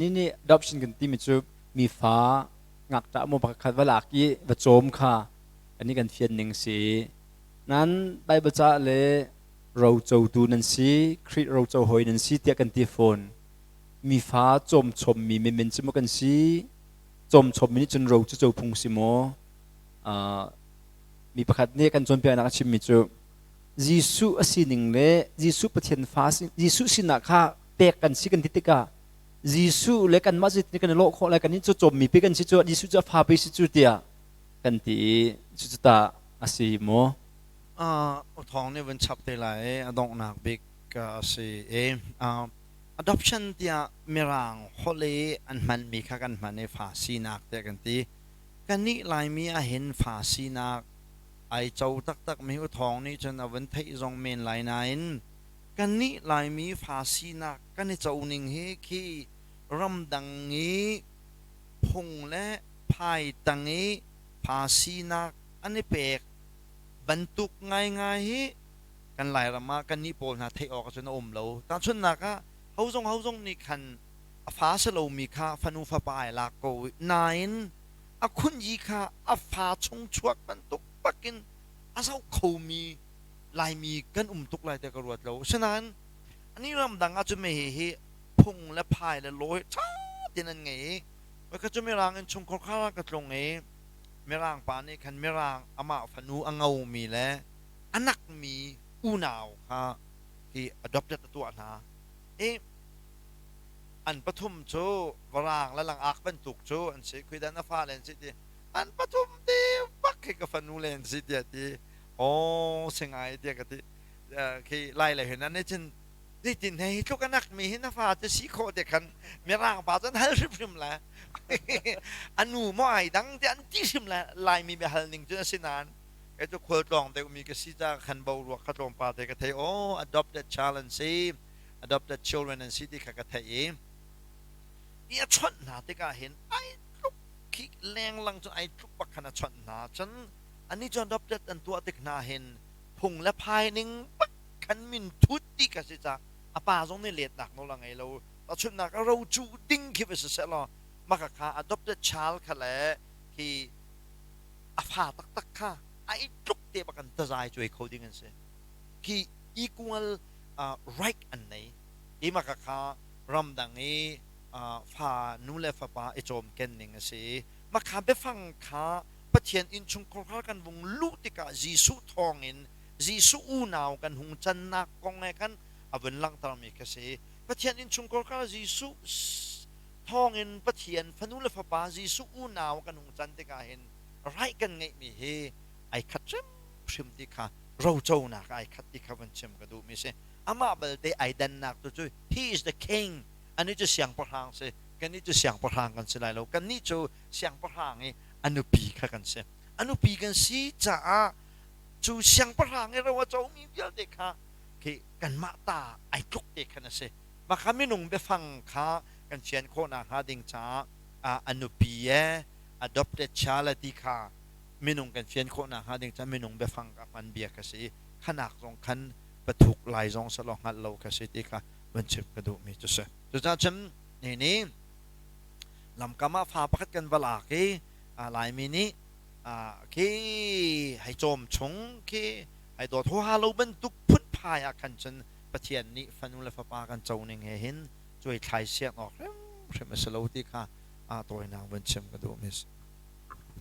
Ni nih adoption kan timi cu mi fa ngakṭah maw pakhat va lak i va cawm kha kan i kan fian ning si. Nan Bible ca le rocotu nan si, Khrih roco hawi nan si tiah kan ti fawn. Mi fa cawm chommi menmen cu maw kan si? Cawm chommi nih cun ro cu co phung si maw? Mi pakhat nih kan cawnpiaknak a chimmi cu Jesuh a sining le Jesuh Pathian fa Jesuh sinak kha pek kan si kan ti tikah Jesuh le kanmah cu kan i lawh khawh lai kan nih cu cawmmi pe kan si cu Jesuh cu a fa pe si cu tiah kan ti i cucu tah a si maw? Thawng nih vun chap te lai a donghnak bik a si i adoption tiah mirang holh i an hmanmi kha kan hman i fa sinak tiah kan ti. Kannih Laimi ahhin fa sinak ai co taktakmi u thawng nih cun a vun theih zong men lai nain kannih Laimi fa sinak kan i co ning hi khi ramdang i phung le phai tang i fa sinak an i pek bantuk ngaingai hi kan Lairam ah kannih pawl hna theih awk ahcun a um lo. Tahchunhnak ah hozong hozong nih khan a fa si lomi kha fanu fapa ai lak ko nain a khunyi kha a fa chung chuak bantuk bakin a zoh khomi Laimi kan um tuk lai tiah ka ruat lo. Asinain ani ramdang ah cun hi hi phung le phai le law hi ṭha tein an ngei i ka cu Mirang in chungkhar khar ah ka tlung i Mirang pa nih khan Mirang amah fanu a ngomi le a nakmi unau kha hi adopted a tuah hna i an pathum cu varang le langak bantuk cu an si khuidan a fale an si ti an pathum te bak khi ka fanu le an si tiah ti Aw si ngai tiah ka ti. Khi lai le hin an cun zeitin he hi tluk anak mi hi na fa cu si khawh te khan mirang pa cun hal hrimhrim le anu maw ai dang te an ti hrim le laimi bia hal ning cun a si nain kei cu khualtlawng deuh mi ka si ca khan boruak kha tlawmpal te ka thei aw adopted child an si adopted children an si ti kha ka theih i i a chawnh hna tikah hin ai tluk khi lenglang cun ai tluk bak khan a chawnh hna cun Anih cu adopted an tuah tik hna hin phung le phai ning bak khan min thut ti ka si ca a pa zong nih letnak nawl a ngei lo. Tahchunhnak a ro cu ding khi va si seh law maka kha adopted child kha le khi a fa taktak kha ai tluk te bak an tazai cuai kho ding an si. Khi equal right an nei. I maka kha ramdang i fa nu le fapa i cawmken ning a si. Makha biafang kha Pathian innchungkhar kha kan vung luh tikah Jesuh thawngin Jesuh unau kan hung cannak kong he khan a vun langhtermi kha si. Pathian innchungkhar kha Jesuh thawngin Pathian fanu le fapa Jesuh unau kan hung can tikah hin right kan ngeihmi hi ai khat hrimhrim ti kha roconak ai khat ti kha vun chim ka duhmi si. Amah balte ai dannak tu cu he is the king ani cu siangpahrang si kannih cu siangpahrang kan si lai lo kannih cu siangpahrang i a nupi kha kan si. A nupi kan si caah cu siangpahrang i ro a comi vialte kha khi kanmah ta ai tluk te khan a si. Mah kha minung biafang kha kan fian khawh nakhnga ding caah a nupi e adopted child ti kha minung kan fian khawh nakhnga ding caah minung biafang ka hman bia ka si i khanak zong khan pathuk lai zong selaw hngalh lo ka si ti kha van chim ka duhmi cu si. Cucaah cun ni nih lamkam ah fa pakhat kan va lak i Laimi nih khi hei cawm chung khi hei dawt huaha lo bantuk phunphai ah khan cun Pathian nih fanu le fapa kan co ning he hin cuai thlai sian awk hrimhrim a si lo ti kha tawinak vun chim ka duh mi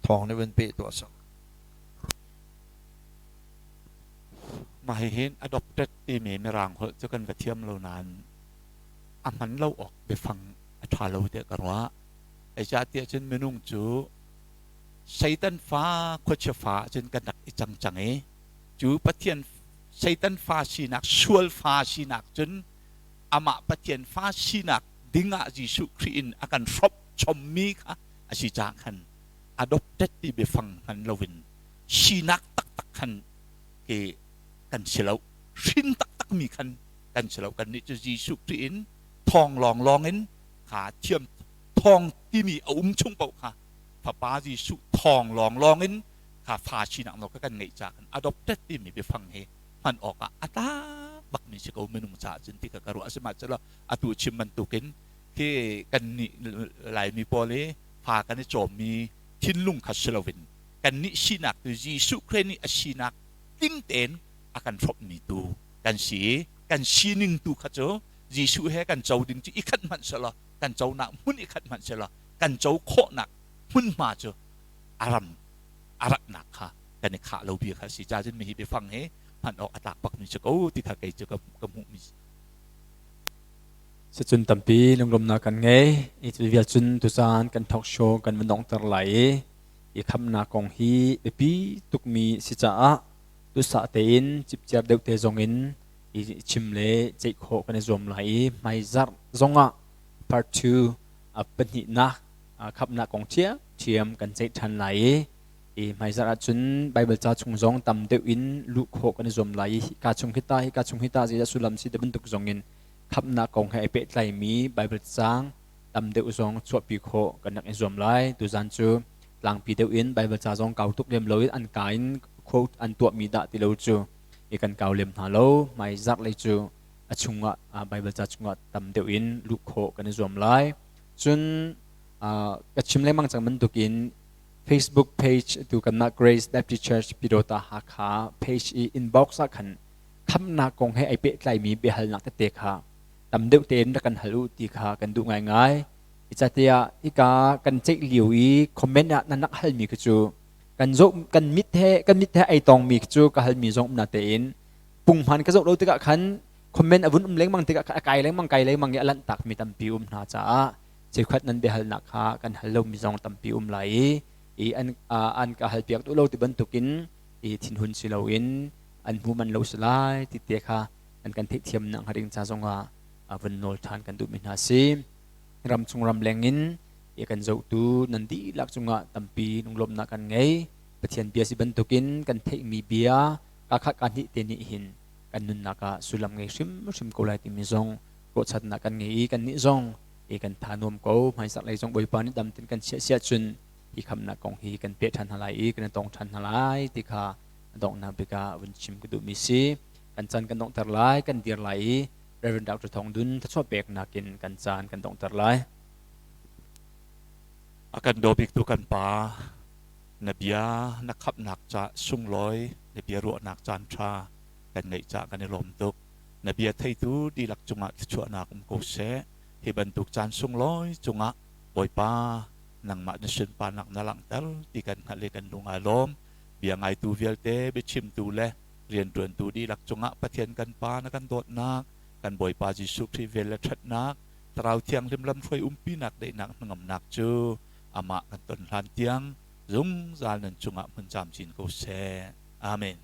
thawng nih vun peh tuah sak. Mah hihin adopted timi mirang holh cu kan va thiam lo nain a hman lo awk biafang a ṭha lo tiah ka ruah. Zeicahtiah cun minung cu Satan fa khuachia fa cun kan rak i cang cang i cu Pathian Satan fa sinak sual fa sinak cun amah Pathian fa sinak dingah Jesuh Khrih in a kan hrawmh chommi kha a si caah khan adopted ti biafang hman loin sinak taktak khan ke kan si lo hrin taktakmi khan kan si lo kannih cu Jesuh Khrih in thawng lawnglawng in kha thiam thawng timi a um chung paoh kha Fapa Jesuh thawng lawnglawng in kha fa sinak nawl kha kan ngeih caah khan adopted timi biafang hi hman awkah a tlak bakmi si ko minung caah cun ti kha ka ruah sihmanhsehlaw atu chim bantukin Khi kannih Laimi pawl i fa kan i cawmmi thinlung kha si loin kannih sinak tu Jesuh Khrih nih a sinak tling tein a kan hrawmhmi tu kan si i kan sining tu kha cu Jesuh he kan co ding cu i khat hmanh selaw kan conak hmun i khat hmanh selaw kan co khawhnak hmunhma cu a ram a ratnak kha kan i khah lo bia kha si. Ca cun mi hi biafang hi hman awk a tlak bakmi si ko ti kha kei cu ka hmuhmi. Sicun tampi lunglawmhnak kan ngei. I cu vial cun tuzaan kan talk show kan van donghter lai i i khamnak kong hi biapi tukmi si caah duhsah tein cipciar deuh te zong in i chim le ceih khawh kan i zuam lai i hmaizarh zongah part 2 a pahnihnak khamnak kong ṭhiamṭhiam kan ceih ṭhan lai i i hmaizarh ahcun Baibal ca chung zong tam deuh in luh khawh kan i zuam lai i hika chung hi ta hika chung hi ta zeidah sullam si ti bantuk zong in khamhnak kong he ai pehtlaimi Baibal caang tam deuh zong chuahpi khawh kan rak i zuam lai. Tuzan cu tlangpi deuh in Baibal ca zong kau tuk lem lo in an ka in quote an tuahmi dah ti lo cu i kan kau lem hna lo. Hmaizarh lei cu a chungah Baibal ca chungah tam deuh in luh khawh kan i zuam lai. Cun ka chim lengmang cang bantukin Facebook page tu kanmah Grace Baptist Church Pyidawta Hakha page i inbox ah khan khamnak kong he ai pehtlaimi biahalnak tete kha tam deuh tein rak kan hal u ti kha kan duh ngaingai. Icatiah hika kan ceih lio i comment ah nan rak halmi khi cu kan zoh kan mit he ai tongmi khi cu ka halmi zong um na tein punghman ka zoh lo tikah khan comment a vun um lengmang tikah a kai lengmang kai lengmang i a lanh takmi tampi um hna caah cheukhat nan biahalnak kha kan hal lomi zong tampi um lai i an ka halpiak duh lo ti bantukin i thinhun si loin an hmu man lo si lai ti te kha an kan theihthiam nak hnga ding ca zongah vun nawl ṭhan kan duhmi hna si. Ram chung ram leng in i kan zohtu nan dihlak cungah tampi lunglawmhnak kan ngei. Pathian bia si bantukin kan theihmi bia ka khat ka hnih te nih hin kan nunnak ah sullam ngei hrimhrim ko lai timi zong ruahchannak kan ngei i kannih zong i kan tha nuam ko. Hmaizarh lei zong Bawipa nih dam ten kan chiah siah cun hi khamnak kong hi kan peh ṭhan hna lai i kan i tong ṭhan hna lai ti kha a donghnak bik ah vun chim ka duhmi si. Kan caan kan donghter lai, kan dir lai i Reverend Dr. Thawng Dun thachuah peknak in kan caan kan donghter lai. A kan daw biktu kan Pa, na bia na khamhnak ca sunglawi, na bia ruahnak caan ṭha kan ngeih ca kan i lawm tuk. Na bia theitu dihlak cungah thluachuahnak um ko seh. Hi bantuk caan sunglawi cungah Bawipa, nangmah na sunparnak na langhter ti kan hngalh i kan lung aa lawm. Bia ngaitu vialte, biachimtu le rianṭuantu dihlak cungah Pathian kan Pa na kan dawtnak, kan Bawipa Jesuh Khrih vel le ṭhatnak, Thlarau Thianghlim lamhruai umpinak daihnak hnangamnak cu amah kan ton hlan tiang zungzal nan cungah hmun camcin ko seh. Amen.